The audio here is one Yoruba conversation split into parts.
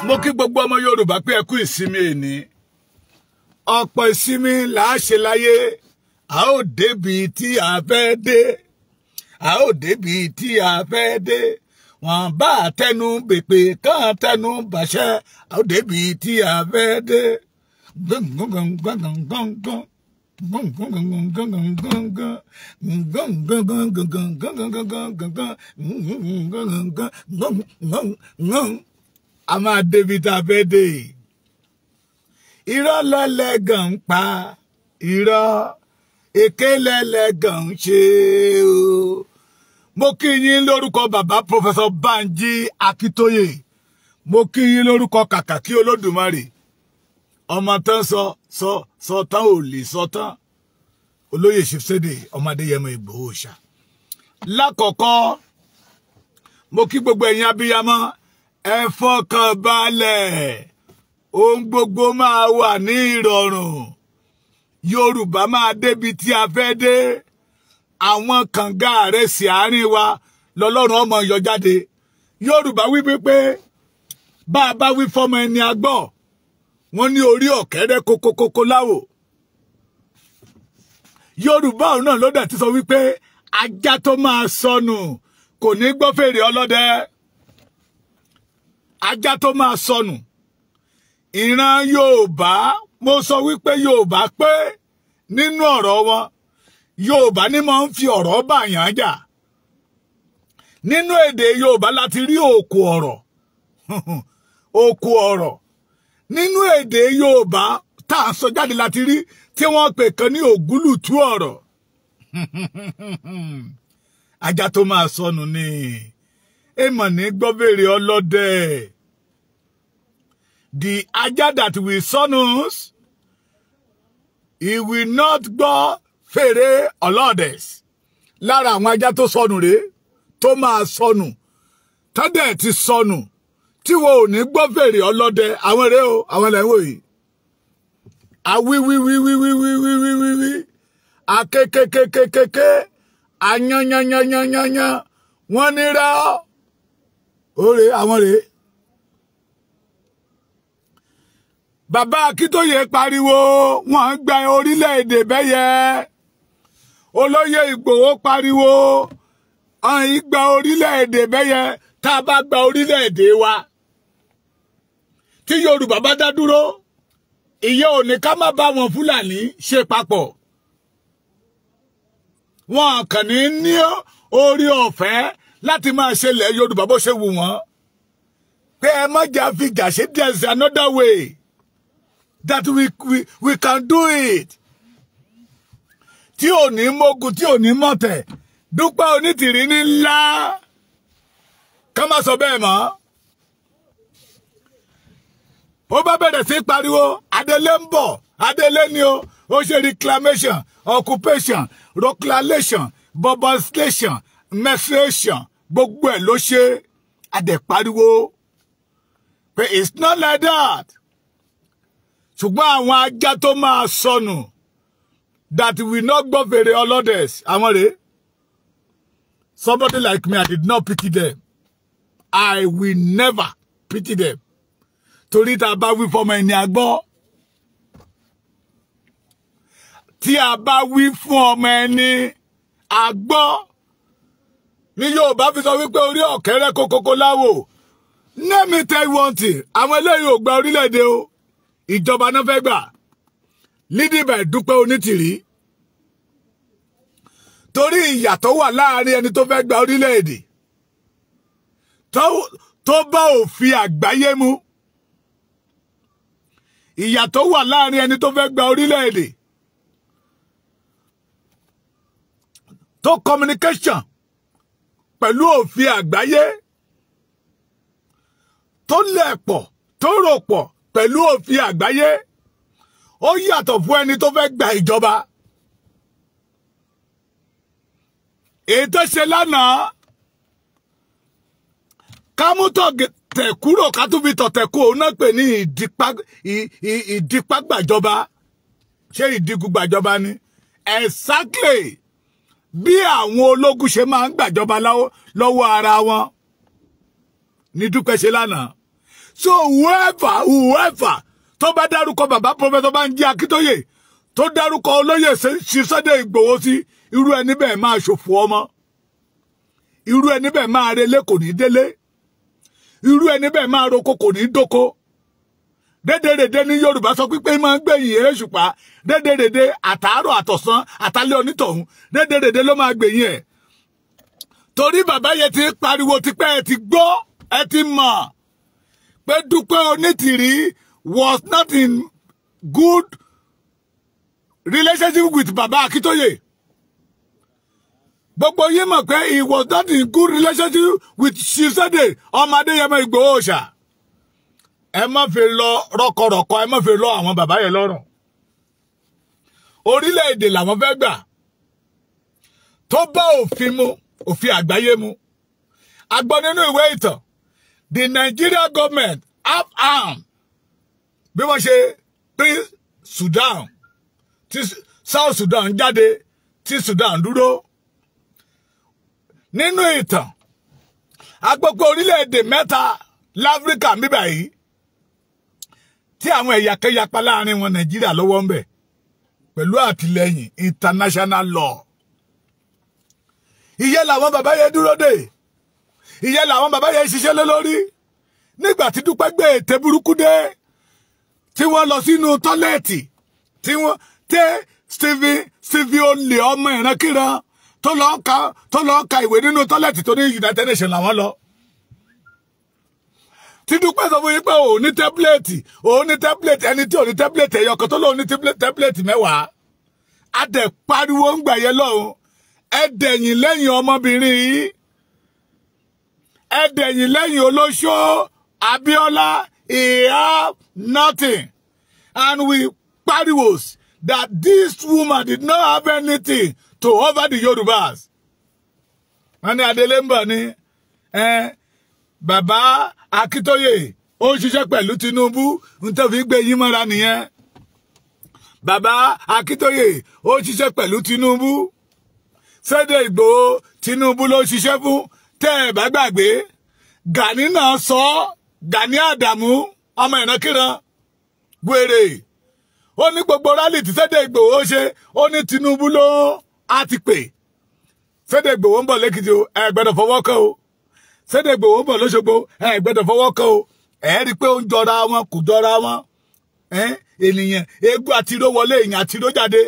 Mo kí gbogbo ọmọ Yorùbá pé ẹ kú ìsinmi èní. Ọ̀pọ̀ ìsinmi là á ṣe láyé. A ó débi tí a fẹ́ dé. A ó débi tí a fẹ́ dé. Wọ́n bá tẹnu bèpè kàn tẹnu bàṣẹ. A ó débi tí a fẹ́ dé. A máa débi tá a fẹ́ dé. Irọ́ lẹ́lẹ́gàn ń pa, irọ́ èké lẹ́lẹ́gàn ń ṣe o. Mo kí yín lórúkọ bàbá Professor Banji Akíntóyè. Mo kí yín lórúkọ Kàkàkí Olódùmarè. Ọmọ tán sọ sọ sọ tán ò lè sọ tán. Olóyè Ṣìfṣẹ́dẹ̀ ọmọ Adéyẹmọ Ìgbòho ṣá. Lákọ̀ọ́kọ́, mo kí gbogbo ẹ̀yin abiyamọ, ẹ fọkàn balẹ̀. Ohun gbogbo máa wà ní ìrọ̀rùn. Yorùbá máa débi tí a fẹ́ dé. Àwọn kànga rẹ̀ sí àárín wa lọ́lọ́run ọmọ yọ jáde. Yorùbá wí pé bá a bá wí fọmọ ẹni agbọ́, wọ́n ní orí ọ̀kẹ́rẹ́ kókókókó láwò. Yorùbá òun náà ló dẹ̀ ti sọ wípé ajá tó máa sọnù kò ní gbọ́ fèrè ọlọ́dẹ. Ajá tó máa sọnù. Ìran Yorùbá, mo sọ wípé Yorùbá pé nínú ọ̀rọ̀ wọn, Yorùbá ní máa ń fi ọ̀rọ̀ bàyàn jà. Nínú èdè Yorùbá láti rí òkú ọ̀rọ̀. Òkú ọ̀rọ̀. Nínú èdè Yorùbá tá à ń sọ jáde láti rí tí wọ́n pè kan ní ògúlùtú ọ̀rọ̀. Ajá tó máa sọnù ni èèmọ̀ ní gbọ́ fèrè ọlọ́dẹ. The ajá that will sọnù, he will not gbọ́ fèrè ọlọ́dẹ. Lára àwọn ajá tó sọnù rèé, tó máa sọnù, tọ́dẹ̀ ti sọnù, tí wọn ò ní gbọ́ fèrè ọlọ́dẹ. Àwọn rèé o, àwọn ilẹ̀ ń wò yìí. Awíwíwíwíwíwíwíwí, akékékékékéké, ayanyanyanyanyan, wọ́n ní rá òrè àwọn rèé. Bàbá Akíntóyè pariwo, wọ́n ń gba orílẹ̀-èdè bẹ́yẹ. Olóyè Ìgbòho pariwo, wọ́n ń gba orílẹ̀-èdè bẹ́yẹ. Tá a bá gba orílẹ̀-èdè wa, tí Yorùbá bá dá dúró, ìyẹn ò ní ká má bá wọn Fúlàní ṣe papọ̀. Wọn kàn ní ní orí ọ̀fẹ́ láti máa ṣẹlẹ̀ Yorùbá bó ṣe wù wọ́n. Pé ẹ má jà fi jà ṣe, there is another way that we can do it. Tí ò ní mógun, tí ò ní mọ̀tẹ̀, Dúpẹ́ Onítìrí ní ńlá. Ká má sọ bẹ́ẹ̀ mọ́. Ó bá bẹ̀rẹ̀ sí pariwo, Adélé ń bọ̀, Adélé ni o. Ó ṣe reclamation, occupation, proclamation, bombardation, menstruation, gbogbo ẹ̀ ló ṣe. Adẹ̀ pariwo pé it's not like that. Ṣùgbọ́n àwọn ajá tó máa sọnù that will not gbọ́ fèrè ọlọ́dẹ, àwọn rèé. Somebody like me, I did not pity them. I will never pity them. Torí tá a bá wí fọmọ ẹni agbọ́. Tí a bá wí fún ọmọ ẹni agbọ́. Ní Yorùbá fi sọ wípé orí ọ̀kẹ́rẹ́ kókókó láwò. Let me tell you one thing. Àwọn eléyìí ò gba orílẹ̀-èdè o. Ìjọba náà fẹ́ gbà. Leading by Dúpẹ́ Onítìrí. Torí ìyàtọ̀ wà láàrin ẹni tó fẹ́ gba orílẹ̀-èdè tó bá òfin àgbáyé mu. Ìyàtọ̀ wà láàrin ẹni tó fẹ́ gba orílẹ̀-èdè tó communication pẹ̀lú òfin àgbáyé, tó lẹ̀pọ̀ tó rò pọ̀ pẹ̀lú òfin àgbáyé. Ó yàtọ̀ fún ẹni tó fẹ́ gba ìjọba. Èyí tó ṣe lánàá, ká mú tọ̀tẹ̀ kúrò ká tún fi tọ̀tẹ̀ kú, òun náà pè ní ìdípágbàjọba. Ṣé ìdígungbàjọba ni? Exactly bí àwọn ológun ṣe máa ń gbàjọba lọ́wọ́ ara wọn ní Dúpẹ́ ṣe lánàá. So whoever tó bá dárúkọ bàbá Professor Banji Akíntóyè, tó dárúkọ olóyè Sunday Ìgbòho sí, irú ẹni bẹ́ẹ̀ máa ṣòfò ọmọ, irú ẹni bẹ́ẹ̀ máa relé kò ní délé, irú ẹni bẹ́ẹ̀ máa roko kò ní dóko. Dédèrèdè ní Yorùbá sọ pípé máa ń gbẹ̀yìn eré ṣùpá. Dédèrèdè àtàárọ̀ àtọ̀sán àtàlẹ́ onítọ̀hún, dédèrèdè ló máa gbẹ̀yìn ẹ̀. Torí bàbá yẹn ti pariwo tipẹ́, ẹ ti gbọ́, ẹ ti mọ̀ pé Dúpẹ́ Onítìrí was not in good relationship with Baba Akíntóyè. Gbogbo yín mọ̀ pé he was not in good relationship with Sunday ọmọ Adéyẹmọ Ìgbòho Òòṣà. Ẹ má fi lọ rọkọrọkọ, ẹ má fi lọ àwọn bàbá yẹn lọ́rùn. Orílẹ̀-èdè làwọn fẹ́ gbà tó bá òfin mu, òfin àgbáyé mu. A gbọ́ nínú ìwé ìtàn, the Nigeria government have arm bí wọ́n ṣe pín Sudan, tí South Sudan jáde, tí Sudan dúró. Nínú ìtàn, a gbọ́ pé orílẹ̀-èdè mẹ́ta láfíríkà níbà yìí tí àwọn ẹ̀yà kan yapa láàrin wọn, Nàìjíríà lọ́wọ́ ń bẹ̀ pẹ̀lú àtìlẹ́yìn international law. Ìyẹn làwọn bàbá yẹn dúró dè, ìyẹn làwọn bàbá yẹn ṣiṣẹ́ lé lórí. Nígbà tí Dúpẹ́ gbé ète burúkú dé, tí wọ́n lọ sínú toilet, tí wọ́n tẹ́ Stephen olè ọmọ ìrankíran tó lọ ka ìwé nínú toilet, tó ní United Nations làwọn lọ, tí Dúpẹ́ sọ fún yín pé òun ní template, òun ní template, ẹni tí òun ní template ẹ̀yọ kan tó lóun ní template 10, á dẹ̀ pariwo ń gbà yẹn lọ́hùn. Ẹ dẹ̀yìn lẹ́yìn ọmọbìnrin yìí, ẹ dẹ̀yìn lẹ́yìn olóṣó Abíọ́lá. He have nothing, and we pariwo that this woman did not have anything to offer the Yorubas. Wọ́n ní Adélé ń bọ̀ ní bàbá Akíntóyè, ó ń ṣiṣẹ́ pẹ̀lú Tinubu, ń tó fi gbé yín mọ́ra nìyẹn. Bàbá Akíntóyè, ó ń ṣiṣẹ́ pẹ̀lú Tinubu. Sunday Ìgbòho, Tinubu ló ń ṣiṣẹ́ fún. Tẹ́ ẹ bá gbàgbé, Gani náà sọ, Gani Àdàmú ọmọ ìrankíran wèrè, ó ní gbogbo rally tí Sunday Ìgbòho ṣe, ó ní Tinubu ló á ti pè. Sunday Ìgbòho ń bọ̀ lẹ́kìtì o, ẹ gbọ́dọ̀ fọwọ́ kàn o. Sunday Ìgbòho ń bọ̀ lọ́ṣogbo, ẹ gbọ́dọ̀ fọwọ́ kàn o. Ẹ rí i pé ó ń jọra wọn, kò jọra wọn? Ènìyàn eégún àtiró wọlé, èèyàn àtiró jáde.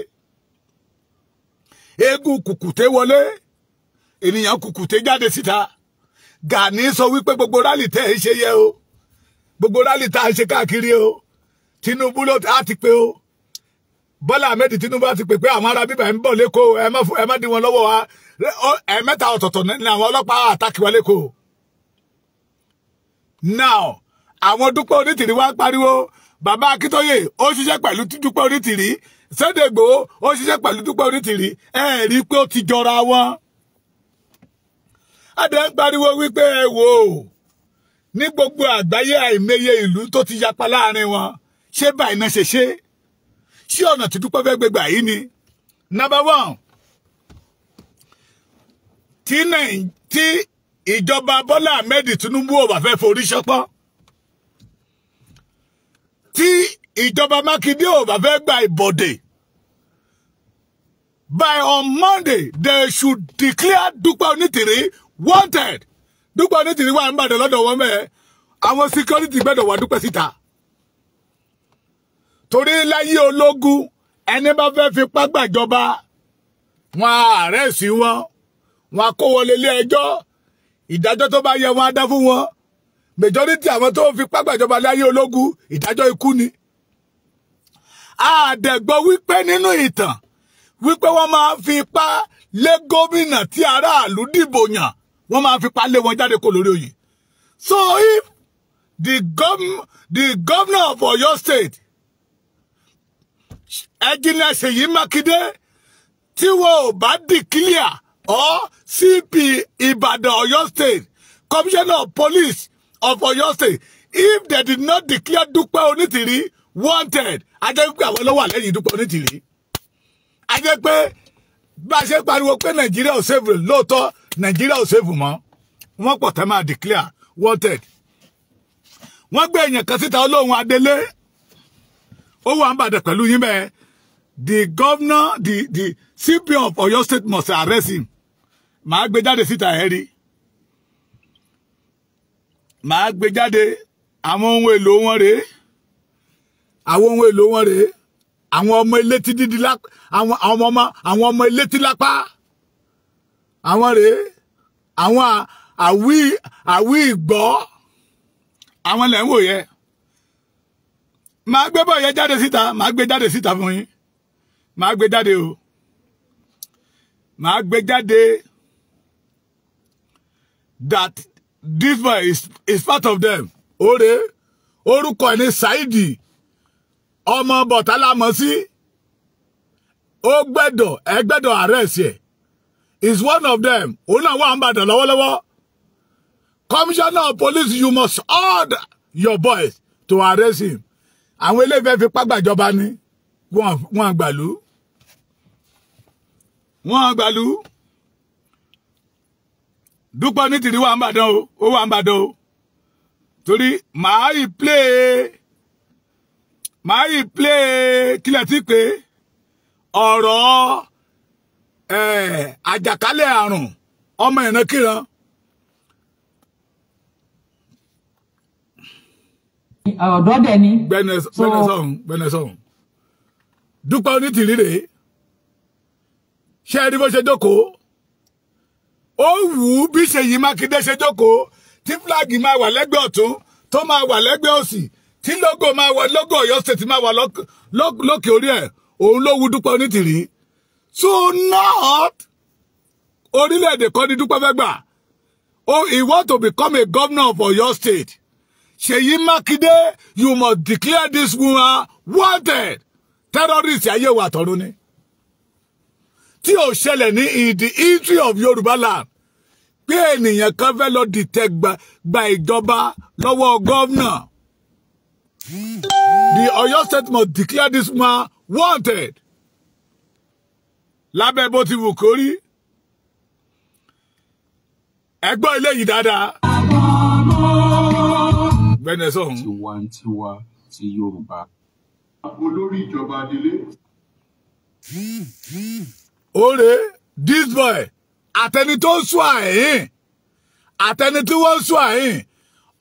Eégún kùkùté wọlé, ènìyàn kùkùté jáde síta. Gani sọ wípé gbogbo rally tẹ́ ẹ ṣe yẹ o, gbogbo rally tá a ṣe káàkiri o, Tinubu ló á ti pé o. Bọ́lá Ahmed Tinubu á ti pè pé àwọn ará bíbá ń bọ̀ lẹ́kọ̀ọ́, ẹ má dí wọn lọ́wọ́ wa. Ẹ̀ẹ̀mẹ́ta ọ̀tọ̀ọ̀tọ̀ ní àwọn ọlọ́pàá attack wa lẹ́kọ̀ọ́. Now, àwọn Dúpẹ́ Onítìrí wá pariwo bàbá Akíntóyè, ó ṣiṣẹ́ pẹ̀lú Dúpẹ́ Onítìrí. Sunday Igboho, ó ṣiṣẹ́ pẹ̀lú Dúpẹ́ Onítìrí. Ẹ rí i pé ó ti jọra wọn. Adé ń pariwo wípé ẹ wò ó, ní gbogbo àgbáyé, àìmọye ìlú tó ti yapa láàrin wọn, ṣé báyìí náà ṣe ṣe? Ṣé ọ̀nà tí Dúpẹ́ fẹ́ gbégbà yìí ni? Number one, tí ìjọba Bọ́lá Ahmed Tinubu ò bá fẹ́ forí ṣọpọ́n, tí ìjọba Mákindé ò bá fẹ́ gba ìbọ̀dè, by on Monday they should declare Dúpẹ́ Onítìrí wanted. Dúpẹ́ Onítìrí wà ń bàdàn lọ́dọ̀ wọn mẹ́ẹ̀, àwọn security gbẹ́dọ̀ wà Dúpẹ́ síta. Torí láyé ológun, ẹni bá fẹ́ fipá gbàjọba, wọn arrest wọn, wọn kó wọlé ilé ẹjọ́, ìdájọ́ tó bá yẹ wọn á dá fún wọn. Majority àwọn tó fipá gbàjọba láyé ológun, ìdájọ́ ikú ni. Àdẹ̀gbọ́ wípé nínú ìtàn wípé wọ́n máa fi ipá lé gómìnà tí aráàlú dìbò yàn, wọ́n máa fipá lé wọn jáde kó lórí oyè. So if the governor of Oyo State, Engineer Ṣèyí Mákindé, tí wọn ò bá declare, or CP Ìbàdàn, Ọ̀yọ́ State, Commissioner of Police of Ọ̀yọ́ State, if they did not declare Dúpẹ́ Onítìrí wanted, a jẹ́ pé àwọn ló wà lẹ́yìn Dúpẹ́ Onítìrí. A jẹ́ pé bá a ṣe pariwo pé Nàìjíríà ò safe, lóòótọ́ Nàìjíríà ò safe mọ́. Wọ́n pọ̀ tẹ́ máa declare wanted. Wọ́n gbé èèyàn kan síta olóhùn Adélé. Ó wà ń bàdàn pẹ̀lú yín bẹ́ẹ̀. The governor, the CP of Oyo State must arrest him. Màá gbé jáde síta ẹ̀ rí. Màá gbé jáde. Àwọn ohun èlò wọn rèé. Àwọn ohun èlò wọn rèé. Àwọn ọmọ elétí dídí lápá. Àwọn ọmọ elétí lápá. Àwọn rèé. Àwọn àwí ìgbọ́. Àwọn lẹ̀ ń wò yẹ. Màá gbé bọ̀ yẹ jáde síta. Màá gbé jáde síta fún yín. Màá gbé jáde o. Màá gbé jáde that this boy is part of them. Ore orúkọ ẹ̀ ní Saidi ọmọ Bọ̀tálá mọ̀ sí. Ó gbẹ́dọ̀ ẹ gbẹ́dọ̀ arrest ẹ̀. Is one of them. Òun náà wà ń bàdàn lọ́wọ́lọ́wọ́. Commissioner of police, you must order your boys to arrest him. Àwọn eléyìí fẹ́ fipá gbàjọba ni. Wọ́n àgbàlú. Wọ́n àgbàlú. Dúpẹ́ Onítìrí wà ń bàdàn o. Ó wà ń bàdàn o. Torí màá yìí play kílẹ̀ tí pé ọ̀rọ̀ àjàkálẹ̀ àrùn ọmọ ìrankíran. Ọ̀dọ́ dẹ̀ ni. Gbẹ́nẹsọ̀hún. Dúpẹ́ Onítìrí rèé. Ṣé ẹ rí bó ṣe jókòó? Ó wù ú bí Ṣèyí Mákindé ṣe jókòó, tí fúláàgì máa wà lẹ́gbẹ̀ẹ́ ọ̀tún, tó máa wà lẹ́gbẹ̀ẹ́ òsì, tí lógò máa wà, lógò Ọ̀yọ́ State máa wà lókè orí ẹ̀. Òun ló wù Dúpẹ́ Onítìrí. So not orílẹ̀-èdè kan ní Dúpẹ́ fẹ́ gbà. Oh, he want to become a governor of Ọ̀yọ́ State. Ṣèyí Mákindé, you must declare this woman wanted. Terrorist ayé wa tọ̀run ni. Tí ó ṣẹlẹ̀ ní in the history of Yorùbá land, pé ènìyàn kan fẹ́ lọ dìtẹ̀ gba ìjọba lọ́wọ́ gọ́vnà. The Ọ̀yọ́ State must declare this man wanted. Lábẹ́ bó ti wù kó rí. Ẹ gbọ́ eléyìí dáadáa. Gbẹ́nẹsọ̀hún. Tiwantiwa ti Yorùbá. Olórí ìjọba Adélé. Ore, this boy, àtẹni tó ń sún àyín, àtẹni tí wọ́n ń sún àyín,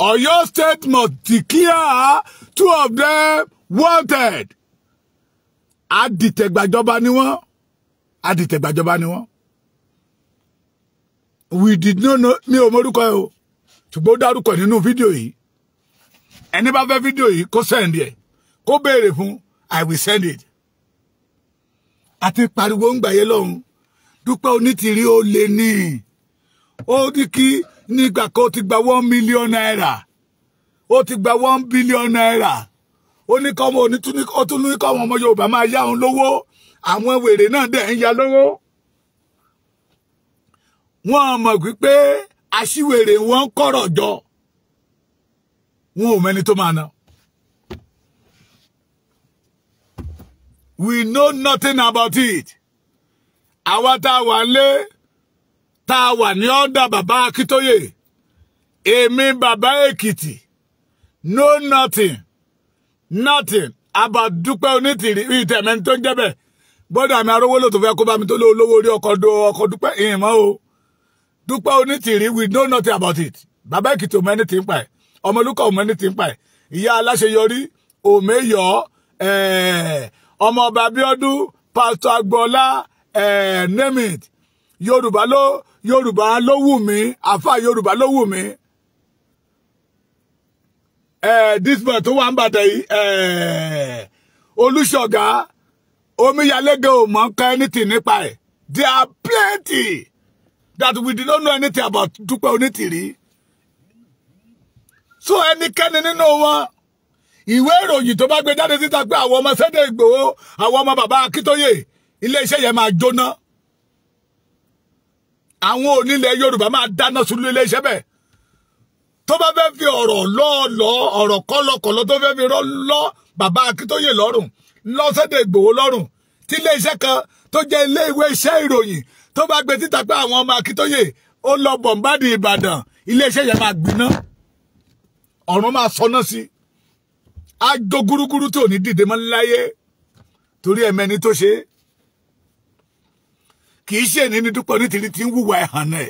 Ọ̀yọ́ State must declare two of them wanted. Adìtẹ̀gbàjọba ni wọ́n. Adìtẹ̀gbàjọba ni wọ́n. We did not know, mi ò mọ̀rúkọ ẹ o, ṣùgbọ́n ó dárúkọ nínú fídíò yìí. Ẹni bá fẹ́ fídíò yìí kó send ẹ̀, kó béèrè fún, I will send it. Àti pariwo ń gbàyé lọ́hùn. Dúpẹ́ Onítìrí ó lè ní. Ó ní kí nígbà kan ó ti gba 1 million naira. Ó ti gba 1 billion naira. Ó ní kọ́mọ ó tún ní kọ́mọ ọmọ Yorùbá máa yá òun lówó. Àwọn wèrè náà dẹ̀ ń ya lówó. Wọ́n mọ̀ wípé aṣíwèrè wọn ń kọ̀rọ̀ jọ. Wọn ò mẹ́ni tó máa ná. We know nothing about it. Àwa tá a wà lé, tá a wà ní ọ̀dà bàbá Akíntóyè, èmi bàbá Èkìtì, know nothing, nothing about Dúpẹ́ Onítìrí, ìtẹ̀mẹ́ni tó ń jẹ́ bẹ́ẹ̀. Bọ́dà mi arówólò tó fẹ́ kó bá mi tó lówó orí ọkọ̀ Dúpẹ́ ìmọ̀ o. Dúpẹ́ Onítìrí, we know nothing about it. Bàbá Èkìtì ò mọ anything pa ẹ̀. Ọmọlúkà ò mọ anything pa ẹ̀. Ìyá aláṣeyọrí, Òmeyọ̀, ọmọ ọba Abíọ́dún, Pásítọ̀ Agboola, name it. Yorùbá ló wù mí, àfà Yorùbá ló wù mí. This boy tó wà ń bàtẹ̀ yìí, Olúṣọ̀gá, Omíyalégé ò mọ̀ nǹkan anything nípa ẹ̀. There are plenty that we did not know anything about Dúpẹ́ Onítìrí. So ẹnikẹ́ni nínú wọn, ìwé ìròyìn tó bá gbé jáde síta pé àwọn ọmọ Sunday Igboho, àwọn ọmọ bàbá Akíntóyè, iléeṣẹ́ yẹn máa jóná. Àwọn onílẹ̀ Yorùbá máa dáná sun iléeṣẹ́ bẹ́ẹ̀. Tó bá fẹ́ fi ọ̀rọ̀ lọ́ọ̀lọ́, ọ̀rọ̀ kọ́lọ̀kọ̀lọ́ tó fẹ́ fi rọ́ lọ́ bàbá Akíntóyè lọ́rùn, lọ́ Sunday Igboho lọ́rùn, tí iléeṣẹ́ kan tó jẹ́ ilé ìwé iṣẹ́ ìròyìn tó bá gbé síta pé àwọn ọmọ Akíntóyè ó lọ bọ̀m̀bádì Ìbàdàn, iléeṣẹ́ yẹn máa gbiná. Ọ̀run máa sọná sí á jó gúrúgúrú tí ò ní dìde mọ́ láyé torí ẹ̀mẹ́ni tó ṣe. Kì í ṣe ní ní Dúpẹ́ Onítìrí tí ń wùwà ẹ̀hàn náà.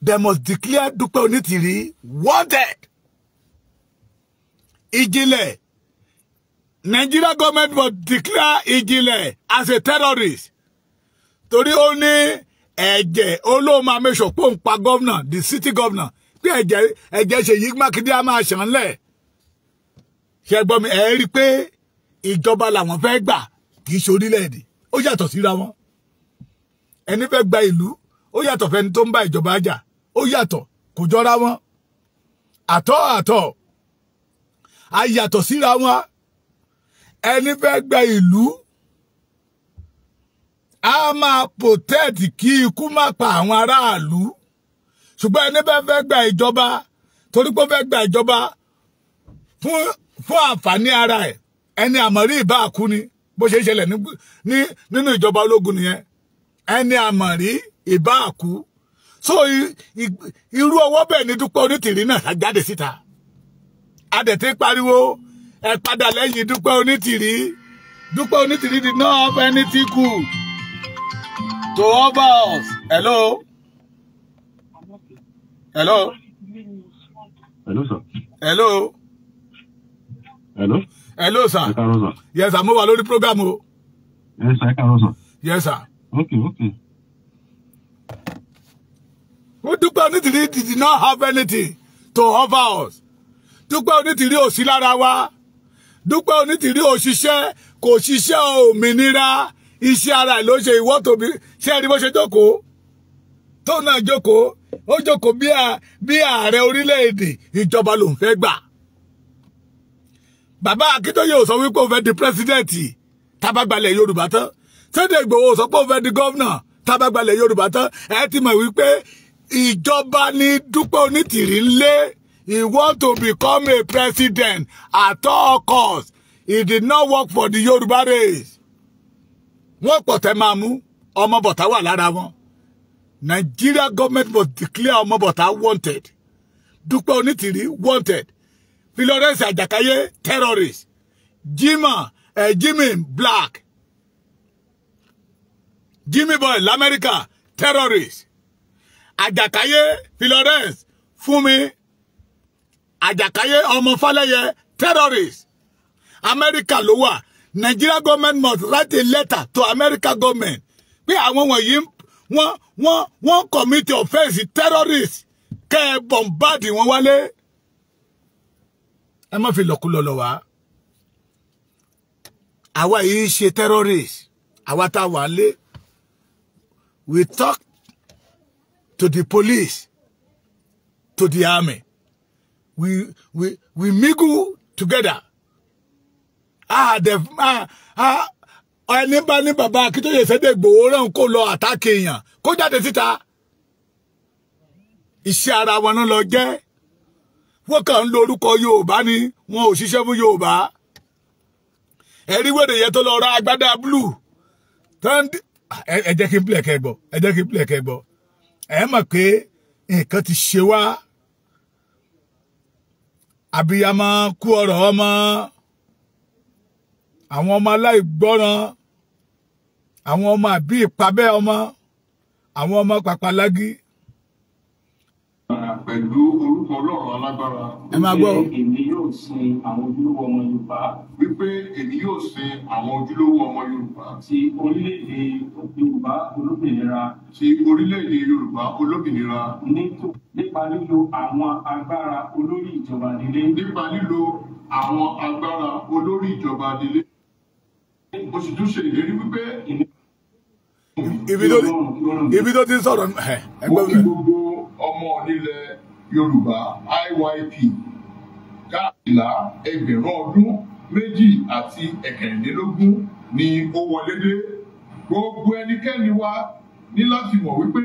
They must declare Dúpẹ́ Onítìrí wanted. Ìjìnlẹ̀, Nigeria government must declare Ìjìnlẹ̀ as a terrorist. Torí ó ní ẹ̀jẹ̀ olóòmà mẹ́sọ̀ pé òun pa governor, the city governor, pé ẹ̀jẹ̀ Ṣèyí Mákindé á máa ṣàn lẹ̀. Ṣé gbọ́ mi, ẹ̀ rí i pé ìjọba làwọn fẹ́ gbà, kì í ṣe orílẹ̀-èdè. Ó yàtọ̀ síra wọn. Ẹni fẹ́ gba ìlú, ó yàtọ̀ fẹ́ni tó ń bá ìjọba jà, ó yàtọ̀, kò jọra wọn. Àtọ̀ àtọ̀, a yàtọ̀ síra wọn. Ẹni fẹ́ gba ìlú, a máa protect kí ikú má pa àwọn aráàlú. Ṣùgbọ́n ẹni fẹ́ gba ìjọba, torí pé ó fẹ́ gba ìjọba fún àǹfààní ara ẹ̀, ẹni àmọ̀rí ìbá kú ni. Bó ṣe ń ṣẹlẹ̀ nínú ìjọba ológun nìyẹn. Ẹni àmọ̀rí ìbá kú. So irú ọwọ́ bẹ́ẹ̀ ni Dúpẹ́ Onítìrí náà jáde síta. A dẹ̀ ti pariwo ẹ padà lẹ́yìn Dúpẹ́ Onítìrí. Dúpẹ́ Onítìrí did not have anything good to offer us. Hello. Hello. Hello, sir. Hello. Hello. Hello, sir. Ẹ káàárọ̀, sir. Yes, sir. Mo wà lórí program o. Yes, sir. Ẹ káàárọ̀, sir. Yes, sir. Okay, okay. Dúpẹ́ Onítìrí did not have anything to offer us. Dúpẹ́ Onítìrí ò sí lára wa. Dúpẹ́ Onítìrí ò ṣiṣẹ́, kò ṣiṣẹ́ òmìnira. Iṣẹ́ ara ẹ̀ ló ṣe. Ìwọ́ tóbi ṣé ẹ rí bó ṣe jókòó? Tó náà jókòó, ó jókòó bí ààrẹ orílẹ̀-èdè, ìjọba lòún fẹ́ gbà. Bàbá Akíntóyè ò sọ wípé òun fẹ́ di president tábàgbalẹ̀ Yorùbá tán. Sunday Igboho ò sọ pé òun fẹ́ di governor tábàgbalẹ̀ Yorùbá tán. Ẹ ti mọ̀ wípé ìjọba ni Dúpẹ́ Onítìrí ń lé. He want to become a president at all costs. He did not work for the Yorùbá race. Wọ́n pọ̀ tẹ́ máa mú Ọmọbọ̀tá wà lára wọn. Nigeria government must declare Ọmọbọ̀tá wanted. Dúpẹ́ Onítìrí wanted. Florence Àjàkáyé terrorist. Jimmy Black, Jimmy Boy lamẹ́ríkà terrorist. Àjàkáyé Florence Fúnmi Àjàkáyé ọmọ Fálẹ́yẹ terrorist. Amẹ́ríkà ló wà. Nigeria government must write a letter to America government pé àwọn wọ̀nyí wọ́n commit offence terrorist, kẹ́ ẹ bombard wọn wálé. Ẹ má fi lọ́kùlọ̀ lọ wá. Àwa yìí ṣe terrorist. Àwa tá a wà lé, we talk to the police, to the army. We mingle together. Ẹni bá ní bàbá Akíntóyè Sunday Igboho rán kó lọ attack èèyàn, kó jáde síta. Iṣẹ́ ara wọn náà lọ jẹ́. Wọ́n kàn ń lo orúkọ Yorùbá ni, wọn ò ṣiṣẹ́ fún Yorùbá. Ẹ̀rí wèrè yẹn tó lọ ra agbádá blue. Ẹ jẹ́ kí n plẹ̀ kẹ́ gbọ́, ẹ jẹ́ kí n plẹ̀ kẹ́ gbọ́. Ẹ mọ̀ pé nǹkan ti ṣe wá. Abiyamọ kú ọ̀rọ̀ ọmọ. Àwọn ọmọ aláìgbọ́ràn, àwọn ọmọ àbí ìpabẹ́ ọmọ, àwọn ọmọ pàpàlágí. Pẹ̀lú orúkọ Ọlọ́run alágbára. Ẹ máa gbọ́. Èmi yóò sin àwọn ojúlówó ọmọ Yorùbá. Wípé èmi yóò sin àwọn ojúlówó ọmọ Yorùbá. Ti orílẹ̀-èdè Yorùbá olómìnira. Ti orílẹ̀-èdè Yorùbá olómìnira. Nípa lílo àwọn agbára olórí ìjọba nílé. Nípa lílo àwọn agbára olórí ìjọba nílé. Mo sì tún ṣe ìlérí wípé. Ibi tó ti sọ̀rọ̀ mo kí gbogbo ọmọ nílẹ̀ Yorùbá IYP káàkìlá ẹgbẹ̀rún ọdún 216 ni ó wọlé dé. Gbogbo ẹnikẹ́ni wa ní láti mọ̀ wípé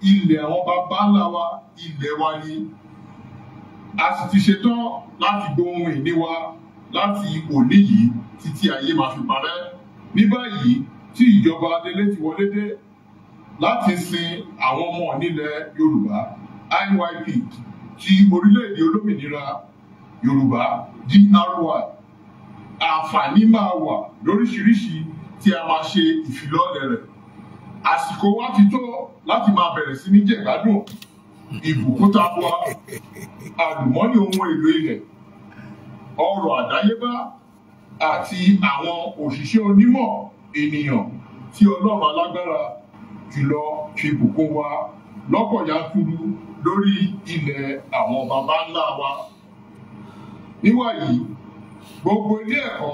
ilẹ̀ àwọn baba ńlá wa ilẹ̀ wa ni. A sì ti ṣetán láti gbohun ìní wa láti òní yìí títí ayé máa fi parẹ́. Ní báyìí tí ìjọba adelé ti wọlé dé láti sin àwọn ọmọ nílẹ̀ Yorùbá IYP ti orílẹ̀-èdè olómìnira Yorùbá DRY. Àǹfààní máa wà lóríṣiríṣi tí a máa ṣe ìfilọ́lẹ̀ rẹ̀. Àsìkò wa ti tó láti máa bẹ̀rẹ̀ sí ní jẹ̀gbádùn ìbùkún tabua, àlùmọ́nì ohun èlò ilẹ̀, ọrọ̀ àdáyébá àti àwọn òṣìṣẹ́ onímọ̀ ènìyàn tí Ọlọ́run alágbára jùlọ fi bùkún wa lọ́pọ̀ yanturu lórí ilẹ̀ àwọn baba ńlá wa. Níwàyí, gbogbo ilé ẹ̀kọ́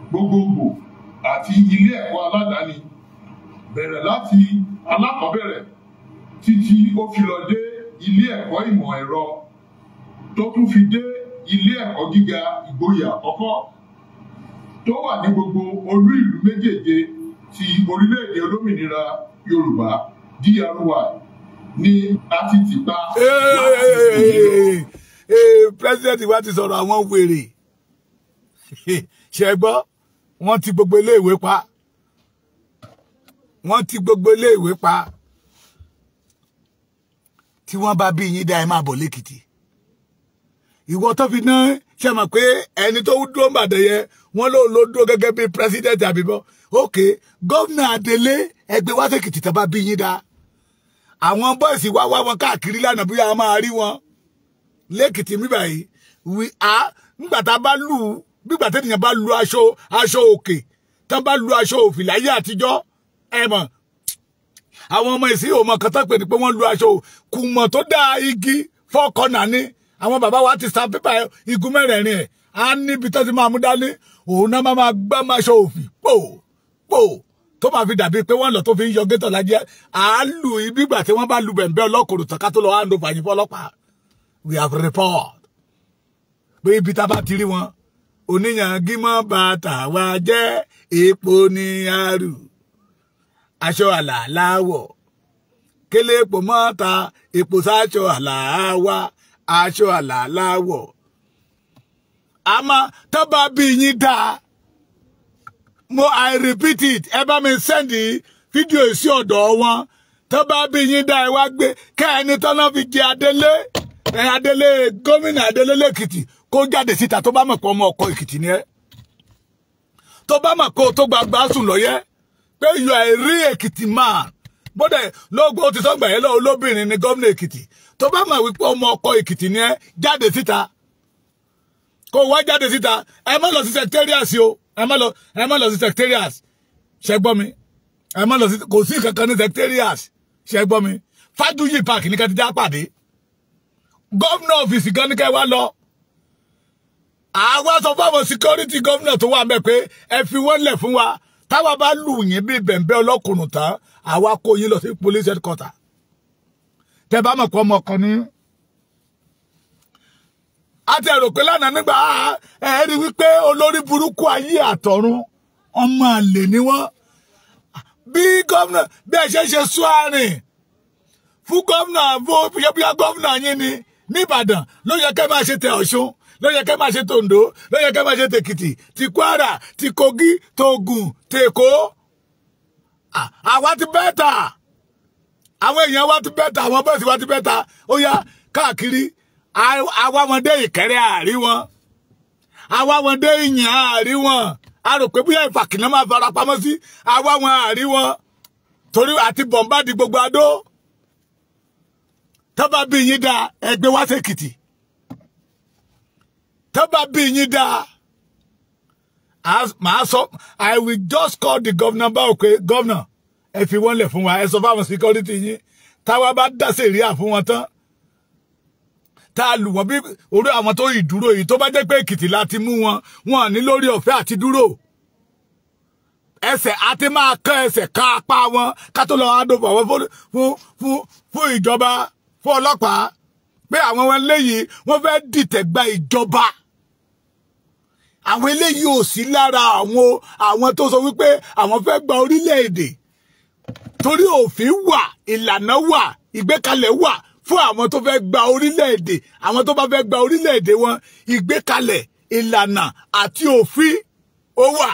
gbogbogbò àti ilé ẹ̀kọ́ aládàáni bẹ̀rẹ̀ láti alákọ̀ọ́bẹ̀rẹ̀ títí ó fi lọ dé ilé ẹ̀kọ́ ìmọ̀ ẹ̀rọ tó tún fi dé ilé ẹ̀kọ́ gíga ìgboyà àkọ́kọ́ tó wà ní gbogbo olú ìlú méjèèje ti orílẹ̀-èdè olómìnira Yorùbá DRY ní a ti tì pa. President wa ti sọ̀rọ̀ àwọn wèrè ṣe gbọ́, wọ́n ti gbogbo iléèwé pa, wọ́n ti gbogbo iléèwé pa. Tí wọ́n bá bí yín dá, ẹ máa bọ̀ lẹ́kìtì. Ìwọ tó fi náà ṣe mọ̀ pé ẹni tó dúró ń bàdàn yẹn, wọ́n ló ló dúró gẹ́gẹ́ bí president àbíbọ́. Ok, gómìnà Adélé ẹgbẹ́ wá sèkìtì tó bá bí yín dá. Àwọn bọ́ọ̀sì wá wá wọn káàkiri lánàá, bóyá a máa rí wọn lẹ́kìtì mi báyìí. We are nígbà tá a bá lù ú, nígbà tẹ́nìyàn bá lu aṣọ aṣọ òkè, tá a bá lu aṣọ òfì láyé àtijọ́, ẹ mọ̀ àwọn ọmọ ìsìn òmò kan tó pè ní pé wọ́n lu aṣọ kùmọ̀ tó dá igi fọ́kànnà ni. Àwọn bàbá wa ti sa pépà igun mẹ́rẹ̀ẹ̀rin ẹ̀ á níbi tó ti máa mú dání, òun náà máa gbá máṣọ òfì pò pò tó máa fi dàbí pé wọ́n lọ tó fi ń yọ gétọ̀ lájẹ́. À á lù ibi ìgbà tí wọ́n bá lu bẹ̀m̀bẹ́ ọlọ́kùnrin tán ká tó lọ hand over yín fọlọ́pàá. We have report pé ibi tá a bá ti rí wọn, oníyàngí mọ́ bàtà wa jẹ́, epo ní àrù, aṣọ àlà láwọ̀, kélé epo mọ́ta epo sáṣọ àlà wa, aṣọ àlà láwọ̀. Àmọ́ tó bá bí yín dáa, mo I repeat it, ẹ bá mi send fídíò sí ọ̀dọ̀ wọn. Tó bá bí yín dáa, ẹ wá gbé kẹ́ ẹni tọ́nà fi jẹ Adélé, ẹ Adélé gómìnà Adélé lẹ́kìtì, kó jáde síta. Tó bá mọ̀ pé ọmọ ọkọ Èkìtì ni ẹ, tó bá mọ̀ pé o tó gbàgbà sùn lọ́yẹ́ pé you are a real Èkìtì man, bóde lóògbé ó ti sọ́gbà yẹn lọ́wọ́ olóbìnrin ni gómìnà Èkìtì. Tó bá mọ̀ wípé ọmọ ọkọ Èkìtì ni ẹ, jáde síta, kó wá jáde síta. Ẹ má lọ sí secretariat o, ẹ má lọ, ẹ má lọ sí secretariat, ṣẹ gbọ́ mi? Ẹ má lọ sí, kò sí kankan ní secretariat, ṣẹ gbọ́ mi? Fájúyì Park ní ká ti dá pàdé. Gómìnà ọ́fíìsì gan ní ká wá lọ. Àwa sọ fáwọn security gómìnà tó wà mẹ́ pé ẹ fi wọ́n lẹ̀ fún wa. Táwa bá lù yín bí bẹ̀m̀bẹ́ ọlọ́kùnrin tán, àwa kó yín lọ sí police headquarter. Tẹ bá mọ̀ pé ọmọ kan ní. A ti rò pé lánàá nígbà ẹ rí wípé olórí burúkú ayé àtọ̀run, ọmọ àlè ni wọ́n. Bí gómìnà bí ẹ ṣe ṣe swearing fún gómìnà, bóyá gómìnà yín ni nìbàdàn, ló yẹ kẹ́ máa ṣe tẹ Ọ̀ṣun, ló yẹ kẹ́ máa ṣe tòǹdó, ló yẹ kẹ́ máa ṣe tèkìtì, ti Kwara, ti Kogi, tògùn, tèkó. Àwa ti better, àwọn èèyàn wa ti better, àwọn bọ́ọ̀sì wa ti better. Ó yá káàkiri, àwa wọn dé Ìkẹrẹ àárí wọn, àwa wọn dé Ìyàn àárí wọn. A rò pé bóyá Ìfàkìnà máa fara pamọ́ sí, àwa wọn àárí wọn, torí àti bọ̀m̀bádì gbogbo adó. Tọ́ba bí yín dá, ẹgbẹ́ wá sèkìtì. Tọ́ba bí yín dá, màá sọ, I will just call the governor bá òkè governor, ẹ fi wọ́n lẹ̀ fún wa, ẹ sọ fáwọn security yín, táwa bá dá sẹ̀ríà fún wọn tán, tá a lù wọ́n bí orí àwọn tó ìdúró yìí, tó bá jẹ́ pé Èkìtì láti mú wọn, wọn ní lórí ọ̀fẹ́ àti dúró. Ẹsẹ̀ àti máa kán ẹsẹ̀ ká apá wọn ká tó lọ àdófò àwọn fún fún fún ìjọba, fún ọlọ́pàá, pé àwọn wọn léyìí wọ́n fẹ́ dìtẹ̀ gba ìjọba. Àwọn eléyìí ò sí lára àwọn tó sọ wípé àwọn fẹ́ gba orílẹ̀-èdè, torí òfin wà, ìlànà wà, ìgbékalẹ̀ wà fún àwọn tó fẹ́ gba orílẹ̀-èdè. Àwọn tó bá fẹ́ gba orílẹ̀-èdè wọn, ìgbékalẹ̀, ìlànà àti òfin ó wà,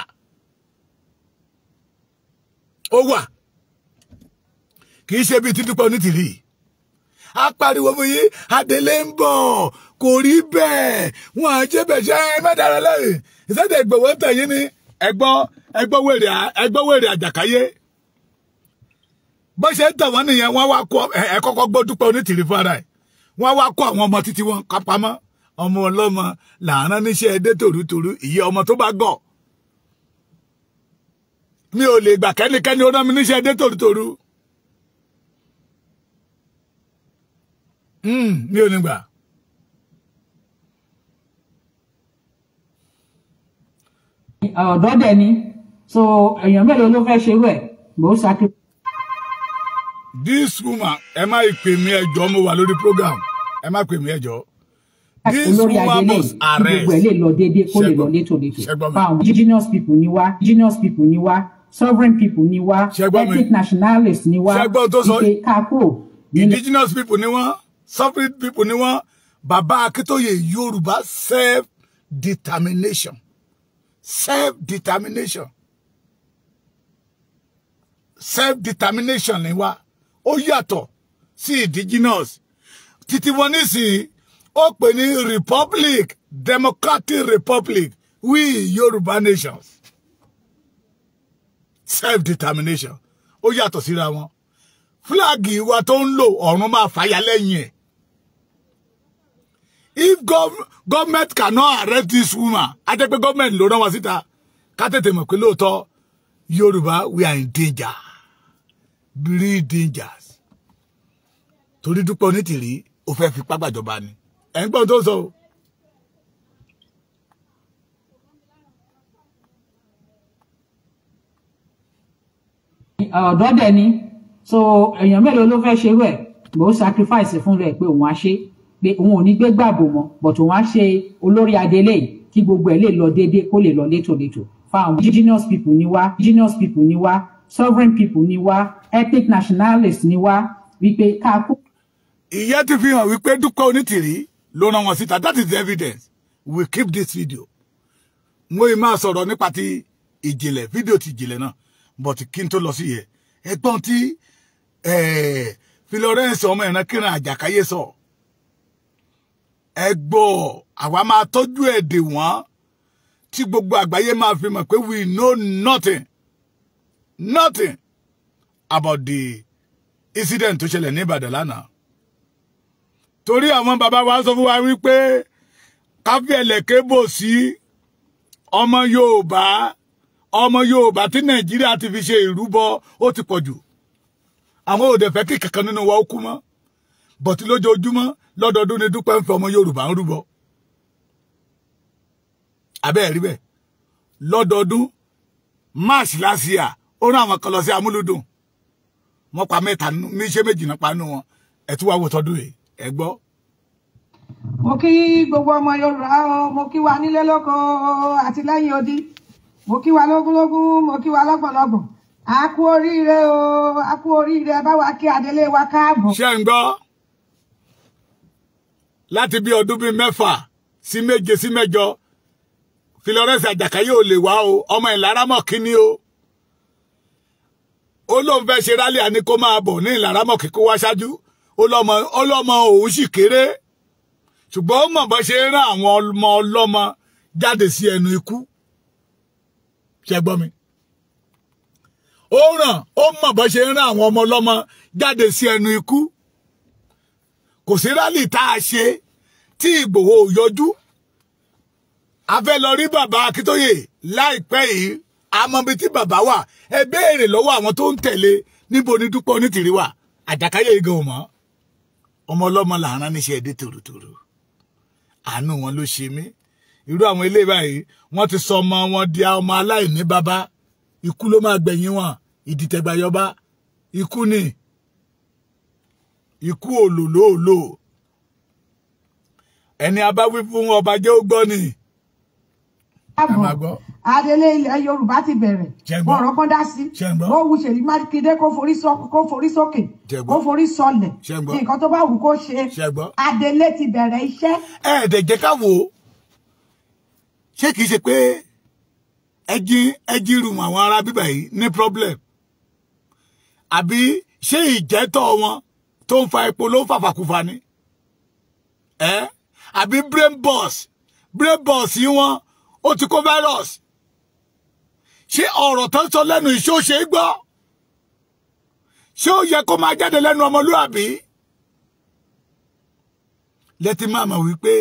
ó wà. Kì í ṣe bíi títúpẹ́ onítìrí. Á pariwo fún yín, Adélé ń bọ̀, kò rí bẹ́ẹ̀, wọn à ṣe bẹ̀ ṣe ẹ má dára lẹ́yìn. Ìṣẹ́dẹ̀ Ìgbòho ń tẹ̀yìn ni ẹgbọ́ wèrè Àjàkáyé. Bó ṣe ń tàn wọ́n nìyẹn, wọ́n wá kó ẹ kọ́kọ́ gbọ́ Dúpẹ́ Onítìrí fún ara ẹ̀. Wọ́n wá kó àwọn ọmọ títí wọn kápamọ́. Ọmọ ọlọ́mọ làárán níṣẹ́ ẹdẹ tòrútòrú, ìyẹ́ ọmọ tó bá gọ̀. Mi ò lè gbà kẹ́nikẹ́ni ó rán mi níṣẹ́ ẹdẹ tòrútòrú. Mi ò ní gbà. Ọ̀dọ́ dẹ̀ ni, so èèyàn mélòó ló fẹ́ ṣerú ẹ̀ mò ń ṣàkíyèsí. This woman, ẹ má pè mí ẹjọ́, mo wà lórí program, ẹ má pè mí ẹjọ́. This olórí woman adélé must kí gbogbo ẹ̀ arrest. lè lọ déédéé, kó lè lọ létòlétò. Ṣẹ́gbọ́n mi. Fáwọn indigenous people ni wá, indigenous people ni wá, sovereign people ni wá, Ṣẹ́gbọ́n mi. ethnic nationalists ni wá. Ṣẹ́gbọ́n tó sọ. Ìpè ká kúrò nílẹ̀. Indigenous people ni wọ́n, sovereign people ni wọ́n. Bàbá Akíntóyè, Yorùbá self-determination, self-determination, self-determination ni wá. Ó yàtọ̀ sí indigenous títí wọn nísìnyí, ó pè ní republic, democratic republic. We Yorùbá nations, self-determination, ó yàtọ̀ síra wọn. Flag wa tó ń lò, ọ̀run máa fàyà lẹ́yìn ẹ̀. If government cannot arrest this woman, a jẹ́ pé government ló rán wa síta. Ká tètè mọ̀ pé lóòótọ́ Yorùbá, we are in danger, real dangers. Torí Dúpẹ́ Onítìrí ó fẹ́ fipá gbàjọba ni. Ẹ̀ ń gbọ́n tó sọ o. Ọ̀dọ́ dẹ̀ ni, so èèyàn mélòó ló fẹ́ ṣerú ẹ̀ mò ń sacrifice fún rẹ̀ pé òun á ṣe, pé òun ò ní gbé gbàbò mọ́, but òun á ṣe olórí adélé yìí kí gbogbo ẹ̀ lè lọ déédéé, kó lè lọ létòlétò. Fáwọn indigenous people ni wá, indigenous people ni wá, sovereign people ni wá, ethnic nationalists ni wá, wípé ká kú. Ìyẹn ti fi hàn wípé Dúpẹ́ Onítìrí ló rán wọn síta. That is the evidence. We keep this video. Mo ì máa sọ̀rọ̀ nípa ti ìjìnlẹ̀, fídíò ti ìjìnlẹ̀ náà, but kí n tó lọ sí yẹ, ẹ̀gbọ́n tí Florence ọmọ ìrankíran Àjàkáyé sọ, ẹgbọ́ àwa máa tọ́jú ẹ̀dẹ̀ wọ́n tí gbogbo àgbáyé máa fi mọ̀ pé we know nothing, nothing about the incident tó ṣẹlẹ̀ ní Ìbàdàn lánàá. Torí àwọn bàbá wa sọ fún wa wípé káfíẹ̀lẹ̀kẹ́ bò sí ọmọ Yorùbá, ọmọ Yorùbá tí Nàìjíríà ti fi ṣe ìrúbọ ó ti pọ̀ jù. Àwọn ò dẹ̀ fẹ́ kí kankan nínú wa ó kú mọ́, bọ̀tí lójoojúmọ́ lọ́dọọdún ni Dúpẹ́ ń fẹ́ ọmọ Yorùbá ń rúbọ. Abẹ́ rí bẹ́ẹ̀, lọ́dọọdún March last year, ó rán àwọn kan lọ sí Amúlùdùn, wọ́n pa mẹ́ta, níṣẹ́ méjì náà pa nínú wọn. Ẹ̀ tún wá wò tọdún yìí, ẹ gbọ́. Mo kí gbogbo ọmọ Yorùbá o, mo kí wa nílé lóko àti lẹ́yìn odi, mo kí wa lógúnlógún, mo kí wa lọ́gbọ̀nlọ́gbọ̀n. A kú oríire o, a kú oríire. Ẹ bá wa kí adelé wa káàbọ̀. Ṣé ń gbọ́? Láti bí ọdún bíi 6 sí 7 sí 8, Florence Àjàkáyé ò lè wá o, ọmọ Ìlaramọ̀kí ni o. Ó lóun fẹ́ ṣe rálì, àní kó máa bọ̀ ní Ìlaramọ̀kí kó wá ṣáájú. Ó lọ́mọ òun sì kéré, ṣùgbọ́n ó mọ̀ bó ṣe ń rán àwọn ọmọ ọlọ́mọ jáde sí ẹnu ikú. Ṣé gbọ́ mi? Ó ràn, ó mọ̀ bó ṣe ń rán àwọn ọmọ ọlọ́mọ jáde sí ẹnu ikú. Kò sí rálì tá a ṣe tí Ìgbòho ò yọjú. A fẹ́ lọ rí bàbá Akíntóyè láìpẹ́ yìí, a mọ ibi tí bàbá wà. Ẹ béèrè lọ́wọ́ àwọn tó ń tẹ̀lé, níbo ni Dúpẹ́ Onítìrí wà? Àjàkáyé igan ò mọ̀. Ọmọ ọlọ́mọ là ń rán níṣẹ́ ẹdẹ tòrótòró. Àánú wọn ló ṣe mí. Irú àwọn ilé báyìí, wọ́n ti sọ ọmọ wọn di ọmọ aláìní bàbá. Ikú ló máa gbẹ̀yìn wọn, ìdìtẹ̀gbàyọba. Ikú ni, ikú òlòlóòlò. Ẹni a bá wí fún ọba jẹ́ ó gbọ́ ni. Káàbọ̀, adelé ilẹ̀ Yorùbá ti bẹ̀rẹ̀, wọn ọ̀rọ̀ kan dá sí. Ó wu Ṣèyí Mákindé kó forí sókè, kó forí sọlẹ̀, nǹkan tó bá wù kó ṣe. Adelé ti bẹ̀rẹ̀ iṣẹ́. Ẹ dẹ̀ jẹ́ ká wò ó, ṣé kìí ṣe pé ẹjí rùmù àwọn ará bíbà yìí ní problem? Àbí ṣé ìjẹ́tọ̀ wọn tó ń fa epo ló ń fàfàkùfà ni ẹ àbí brain box yìí wọn ó ti kó virus. Ṣé ọ̀rọ̀ tó ń sọ lẹ́nu ìṣó ṣe é gbọ́? Ṣé ó yẹ kó máa jáde lẹ́nu ọmọlúàbí? Lẹ́tí máa mọ̀ wípé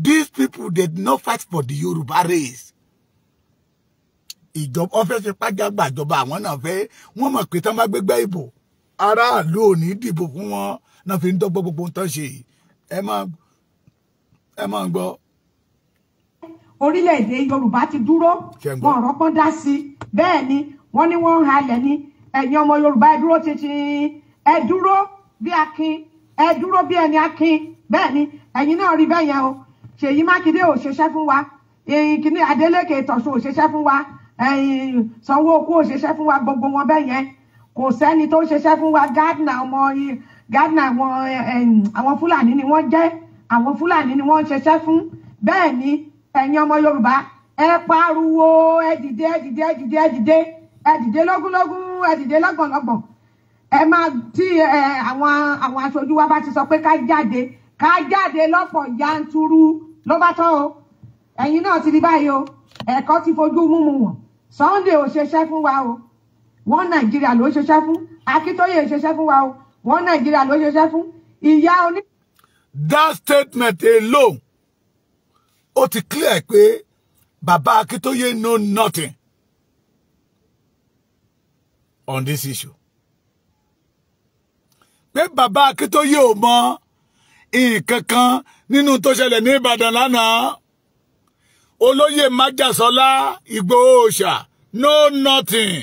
these people they did not fight for the Yorùbá race. Ìjọba wọ́n fẹ́ fi pàjágbà ìjọba àwọn náà fẹ́ wọ́n mọ̀ pé tán bá gbégbá ìbò aráàlú ò ní dìbò fún wọn náà fi ń dọ́gbọ́n gbogbo tán ṣe yìí. Ẹ máa gbọ́. Orílẹ̀-èdè Yorùbá ti dúró, wọn ọ̀rọ̀ pọ́n dá sí i. Bẹ́ẹ̀ ni wọ́n ní wọ́n ń halẹ̀ ni. Ẹ̀yin ọmọ Yorùbá ẹ dúró títí, ẹ dúró bí akin, ẹ dúró bí ẹni akin. Bẹ́ẹ̀ ni ẹ̀yin náà rí bẹ́ẹ̀ yẹn o. Ṣèyí Mákindé ò ṣiṣẹ́ fún wa, kìíní Adélékè Tọ̀sùn ò ṣiṣẹ́ fún wa, Sanwó-Olú ò ṣiṣẹ́ fún wa, gbogbo wọn bẹ́ẹ̀ yẹn kò sẹ́ni tó ń ṣiṣẹ́ fún wa. Gardner ọmọ Gardner àwọn Fúlàní ni wọ́n jẹ́, àwọn Fúlàní ni wọ́n ń ṣiṣẹ́ fún. Bẹ́ẹ̀ ni ẹ̀yin ọmọ Yorùbá ẹ pariwo, ẹ dìde, ẹ dìde, ẹ dìde, ẹ dìde, ẹ dìde lógúnlógún, ẹ dìde lọ́gbọ̀nlọ́gbọ̀n. Ẹ máa tí àwọn aṣojú wa bá ti sọ pé ká jáde, ká jáde lọ́pọ̀ yanturu ló bá tán o. Ẹ̀yin náà ti rí báyìí o, ẹ̀kọ́ ti fojú múmu wọn. Sunday ò ṣiṣẹ́ fún wa o, wọ́n Nàìjíríà ló ṣiṣẹ́ fún. Akíntóyè ṣiṣẹ́ fún wa o, wọ́n Nàìjíríà ló ṣiṣẹ́ fún. Ìyá oní. That statement alone ó ti clear pé bàbá Akíntóyè know nothing on this issue. Pé bàbá Akíntóyè ò mọ nǹkan kan nínú tó ṣẹlẹ̀ ní Ìbàdàn lánàá. Olóyè Májàsọ́lá Ìgbòho Òòṣà know nothing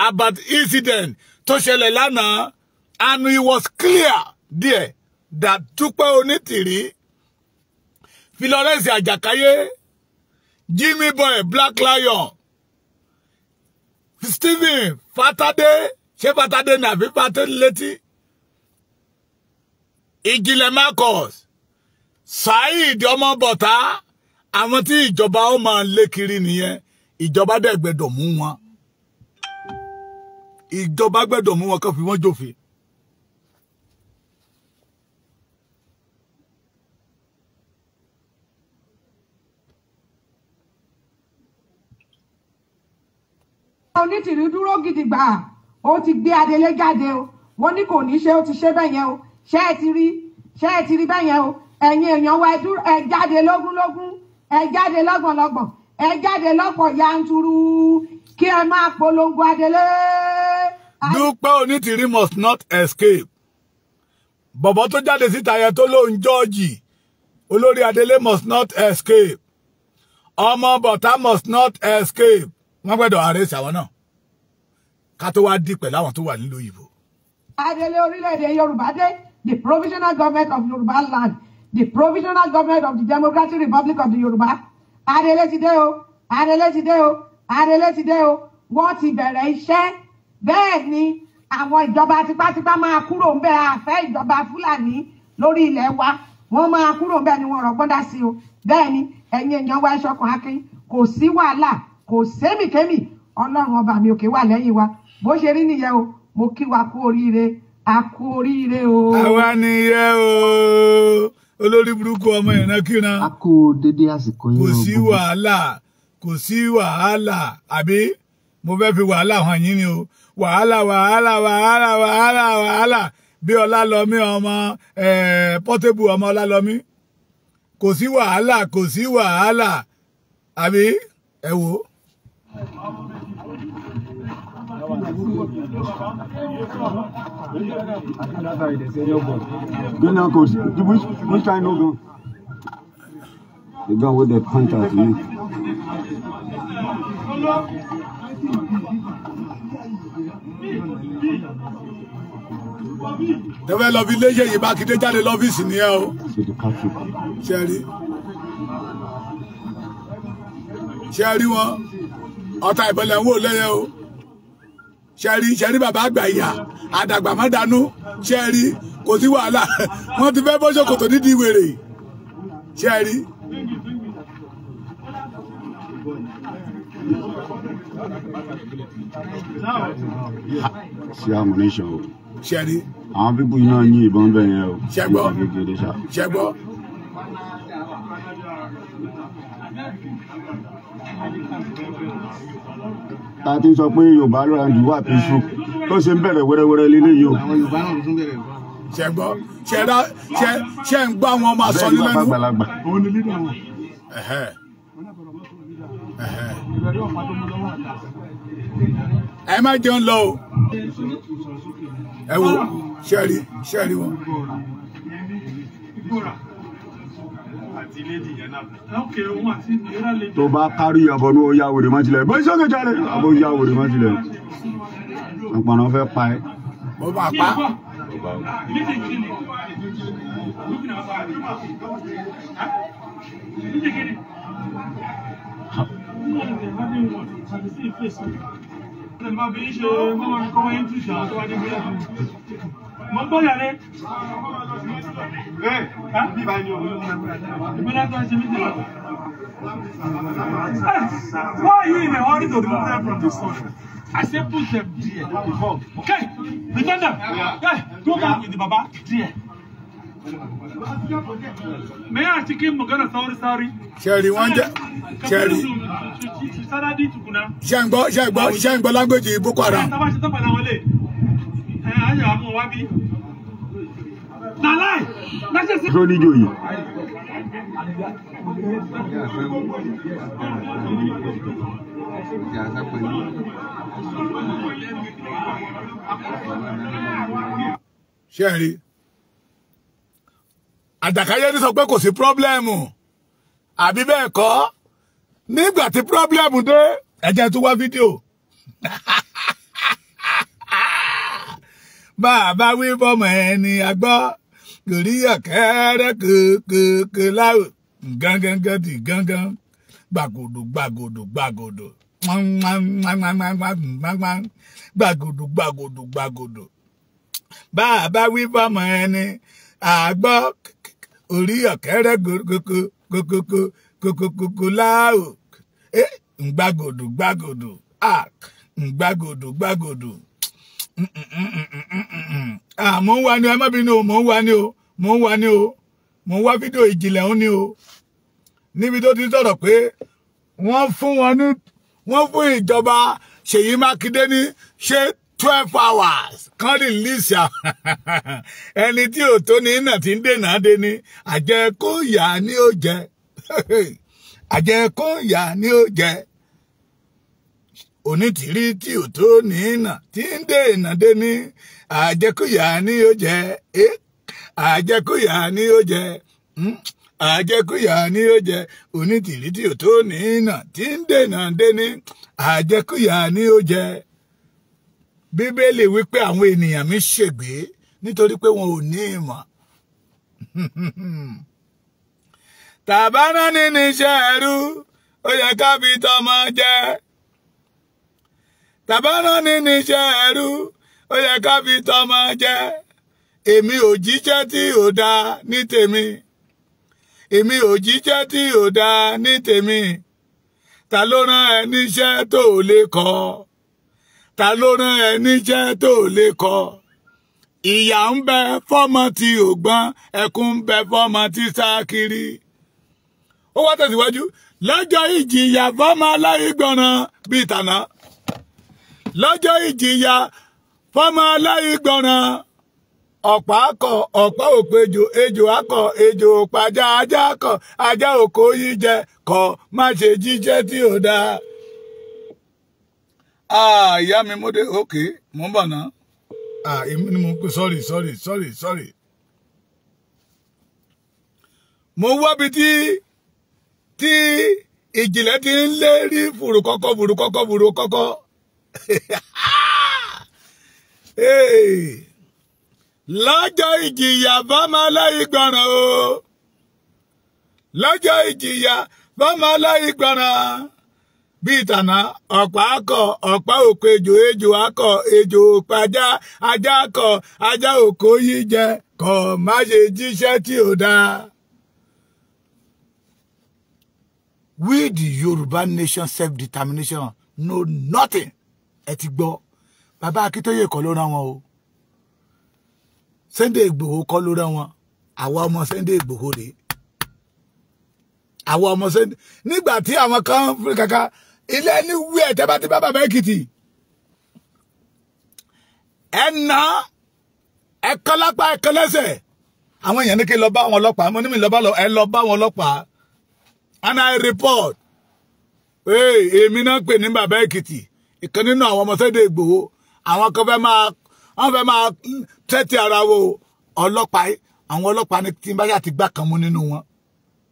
about incident tó ṣẹlẹ̀ lánàá, and it was clear there that Dúpẹ́ Onítìrí, Florence Àjàkáyé, Jimmy Boy Black Lion, Stephen Fatade, ṣé Fatade ní àbí Fatade létí, Ìjìnlẹ̀ Marcus, Saheed ọmọ Bọ̀tá, àwọn tí ìjọba ó máa lé kiri nìyẹn. Ìjọba dẹ̀ gbẹ́dọ̀ mú wọn, ìjọba gbẹ́dọ̀ mú wọn kó fi wọ́n jófin. Onítìrí dúró gidigba, ó ti gbé adelé jáde o. Wọ́n ní kò ní ṣe, ó ti ṣe bẹ́ẹ̀ yẹn o. Ṣé ẹ ti rí, ṣé ẹ ti rí bẹ́ẹ̀ yẹn o? Ẹ̀yin èèyàn wa ẹ jáde lógúnlógún, ẹ jáde lọ́gbọ̀nlọ́gbọ̀n, ẹ jáde lọ́pọ̀ yanturu kí ẹ máa polongo adelé. Dúpẹ́ Onítìrí must not escape. Bọ̀bọ̀ tó jáde síta yẹn tó lóun jọ́ọ̀jì olórí adelé must not escape. Ọmọ Bọ̀tá must not escape. Wọ́n gbọ́dọ̀ arrest àwọn náà ká tó wá dí pẹ̀lú àwọn tó wà nílùú òyìnbó. Adelé orílẹ̀-èdè Yorùbá dé, the provisional government of Yorùbá land, the provisional government of the Democratic Republic of the Yorùbá. Adelé ti dé o, adelé ti dé o, adelé ti dé o. Wọ́n ti bẹ̀rẹ̀ iṣẹ́. Bẹ́ẹ̀ ni àwọn ìjọba tipátipá máa kúrò ń bẹ̀. Àfẹ́ ìjọba Fúlàní lórí ilẹ̀ wa, wọ́n máa kúrò ń bẹ̀ ni wọ́n rọ̀gbọ́n dá sí o. Bẹ́ẹ̀ ni ẹ̀yin èèyàn wa ẹ ṣọkàn akin, kò sí wàhálà, kò sémìkémì. Ọlọ́run ọba mi òkè wà lẹ́yìn wa. Bó ṣe rí nìyẹn o. Mo kí wa kú oríire, a kú oríire o. Àwa nìyẹn o, olórí burúkú ọmọ ìrankíran. A kú dédé àsìkò yìí. Kò sí wàhálà, kò sí wàhálà, àbí mo fẹ́ fi wàhálà hàn yín ni o. Wàhálà wàhálà wàhálà wàhálà wàhálà bí Ọlálọ́mí ọmọ Portable ọmọ Ọlálọ́mí. Kò sí wàhálà, kò sí wàhálà, àbí ẹ wò. Gun now, coach. Which kind of gun? The gun with the point at you. Tẹ́fẹ́ lọ fi léṣe yìí Mákindé jáde lọ́fíìsì nìyẹn o. Ṣé rí? Ṣé rí wọn? Ọ̀tá ìbọ̀lẹ̀ ń wò lẹ́yẹ o. Ṣé rí bàbá àgbà ìyá àdàgbà má dànù? Ṣé rí? Kò sí wàhálà. Wọ́n ti fẹ́ bọ́ ṣòkòtò nídìí wèrè. Ṣé rí? Sí ammunition o. Ṣe rí. Àwọn pípọ̀ iná yín ìbọn bẹ́ẹ̀ yẹn o. Ṣé gbọ́? Ṣé gbọ́? Ta ti ń sọ pé Yorùbá ló ra jù wà peaceful tó ṣe ń bẹ̀rẹ̀ wẹ́rẹ́wẹ́rẹ́ lélẹ́yìí o. Ṣé gbọ́? Ṣé ń gbọ́ àwọn ọmọ àsọ nílẹ̀ nù? Ẹ má jẹun lọ o. Ẹ wo ṣẹ́ẹ̀rí wọn. Tó bá kárí ọ̀bọ̀ ní ó yá wèrè mọ́ tilẹ̀ bó ṣe kéjàre àbó yá wèrè mọ́ tilẹ̀ ọ̀pọ̀nà fẹ́ pa ẹ́. Mo bá pa. Why are you in a hurry to remove them from this one? I say put them there. Okay, return them. Hey, go back with the Baba there. May I take him? Sorry, sorry. Sherry, one Sherry. Ṣé ń gbọ́ language Boko Haram. Ṣó níjòyè? Ṣé ń rí? Àjàkáyé ní sọ pé kò sí pírọ́blẹ́mù àbí bẹ́ẹ̀ kọ́ nígbà tí pírọ́blẹ́mù dé ẹ jẹ́ tún wá fídíò. Bàbá wí fọmọ ẹni àgbọ́ kòrí ọ̀kẹ́rẹ́ kòkòkò láwù gángan ti gángan gbàgòdò gbàgòdò gbàgòdò gbàgòdò gbàgòdò gbàgòdò. Bàbá wí fọmọ ẹni àgbọ́ orí ọ̀kẹ́rẹ́ kòkòkò kòkòkò láwù gbàgòdò gbàgòdò gbàgòdò gbàgòdò. Mò ń wá ní o, ẹ má bínú o, mò ń wá ní o, mò ń wá ní o, mò ń wá fídíò ìjìnlẹ̀ ń ní o. Níbi tó ti sọ̀rọ̀ pé wọ́n fún wọn ní wọ́n fún ìjọba Ṣèyí Mákindé ní ṣé 12 hours kan release ẹni tí ò tó ní iná tí ń dènà dé ní àjẹkóyà ni ó jẹ àjẹkóyà ni ó jẹ onítìrí tí ò tó ní iná tí ń dènà dé ní àjẹkóyà ni ó jẹ àjẹkóyà ni ó jẹ àjẹkúyà ni ó jẹ onítìrí tí ò tó ní iná tí ń dènà dé ní àjẹkúyà ni ó jẹ. Bíbélì wípé àwọn ènìyàn mi ṣègbé nítorí pé wọn ò ní ìmọ̀. Tàbá rán ní níṣẹ́ ẹrú ó yẹ ká fi tọmọ jẹ. Tàbá rán ní níṣẹ́ ẹrú ó yẹ ká fi tọmọ jẹ. Èmi ò jíṣẹ́ tí ò dáa ní tèmi. Èmi ò jíṣẹ́ tí ò dáa ní tèmi. Ta ló rán ẹ níṣẹ́ tó lè kọ́? Ta ló rán ẹ níṣẹ́ tó lè kọ́? Ìyà ń bẹ fọ́mọ tí ò gbọ́n, ẹkún ń bẹ fọ́mọ tí sá kiri. Ó wá tẹ̀síwájú lọ́jọ́ ìjìyà fọ́mọ aláìgbọràn bíi tàná. Lọ́jọ́ ìjìyà fọ́mọ aláìgbọràn ọ̀pá akọ ọ̀pá òpejò ejò akọ ejò òpàjá ajá akọ ajá òkò yìí jẹ kọ má ṣe jíjẹ tí ò dáa. Ìyá mi mo dé, okay, mo ń bọ̀ náà. Èmi ni mo ń pè, sorry sorry sorry sorry. Mo wábi tí ìjìnlẹ̀ ti ń lé rí fùrùkọ́kọ́ fùrùkọ́kọ́ fùrùkọ́kọ́. Lọ́jọ́ ìjìyà fọ́mọ aláìgbọràn o. Lọ́jọ́ ìjìyà fọ́mọ aláìgbọràn. Bí ìtànà ọ̀pá akọ ọ̀pá òkò ejò ejò akọ ejò òpàjá ajá akọ ajá òkò yìí jẹ kọ má ṣe jíṣẹ́ tí ò dáa. We the Yorùbá nation self-determination know nothing. Ẹ ti gbọ́, bàbá Akíntóyè kọ́ ló rán wọn o, Sunday Igboho kọ́ ló rán wọn. Àwa ọmọ Sunday Igboho rèé, àwa ọmọ Sunday. Nígbà tí àwọn kan fún kàkà ilé ní wí ẹ̀ tẹ́ bá ti bá bàbá Èkìtì, ẹ̀ nà ẹ̀ kọ́ lápá ẹ̀ kọ́ lẹ́sẹ̀. Àwọn èèyàn ní kí n lọ bá àwọn ọlọ́pàá, mo ní mi lọ bá lọ, ẹ lọ bá àwọn ọlọ́pàá. And I report, ee, èmi náà pè ní bàbá Èkìtì, ìkan nínú àwọn ọmọ Sunday Igboho. Àwọn kan fẹ́ máa, wọ́n fẹ́ máa tẹ́tí ara wo ọlọ́pàá. Àwọn ọlọ́pàá ní tí n bá yà ti gbá kan mú nínú wọn,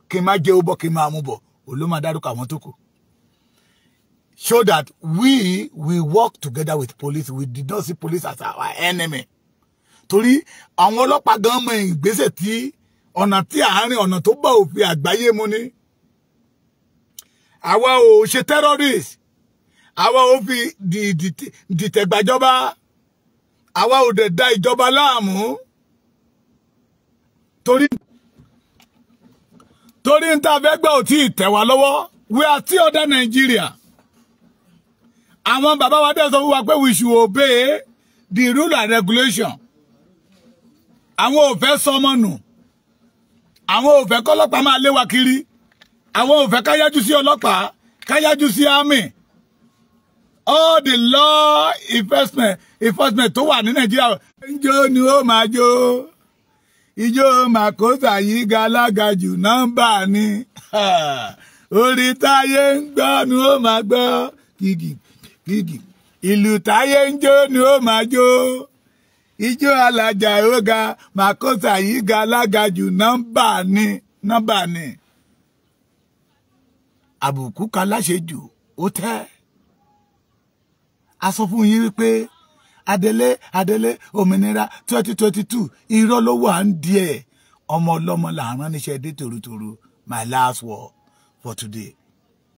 kí n má jẹ́ ó bọ̀, kí n máa mú bọ̀, òun ló máa dárúkọ àwọn tó kù. Show that we work together with police. We did not see police as our enemy, torí àwọn ọlọ́pàá gan mọ ìgbésẹ̀ tí ọ̀nà tí àárín ọ̀nà tó bá òfin àgbáyé mu ni. Àwa ò ṣe terrorist, àwa ò fi dìtẹ̀gbàjọba, àwa ò dẹ̀ da ìjọba láàmú, torí n ta fẹ́ gbà ò tí ì tẹ̀ wá lọ́wọ́. We are still under Nigeria. Àwọn bàbá wa dẹ̀ sọ fún wa pé we should obey the rule and regulation. Àwọn ò fẹ́ sọmọ nù, àwọn ò fẹ́ kọ́lọ́pàá máa lé wa kiri, àwọn ò fẹ́ káyájú sí ọlọ́pàá, káyájú sí army, all the law enforcement tó wà ní Nàìjíríà. Njó ni ó máa jó, ijó màkósà yìí galága jù, nọ́mbà ni orí táyé ń gbọ́ ni ó máa gbọ́, kìkì kìkì ìlú táyé ń jó ni ó máa jó, ijó alájà ó ga màkósà yìí galága jù, nọ́mbà ni, nọ́mbà ni. Àbùkù kan láṣejù ó tẹ́. A sọ fún yín wípé Adelé Adelé òmìnira 2022, irọ́ ló wà ń díẹ̀. Ọmọ ọlọ́mọ là ń rán níṣẹ́ dé tòrótòró. My last word for today.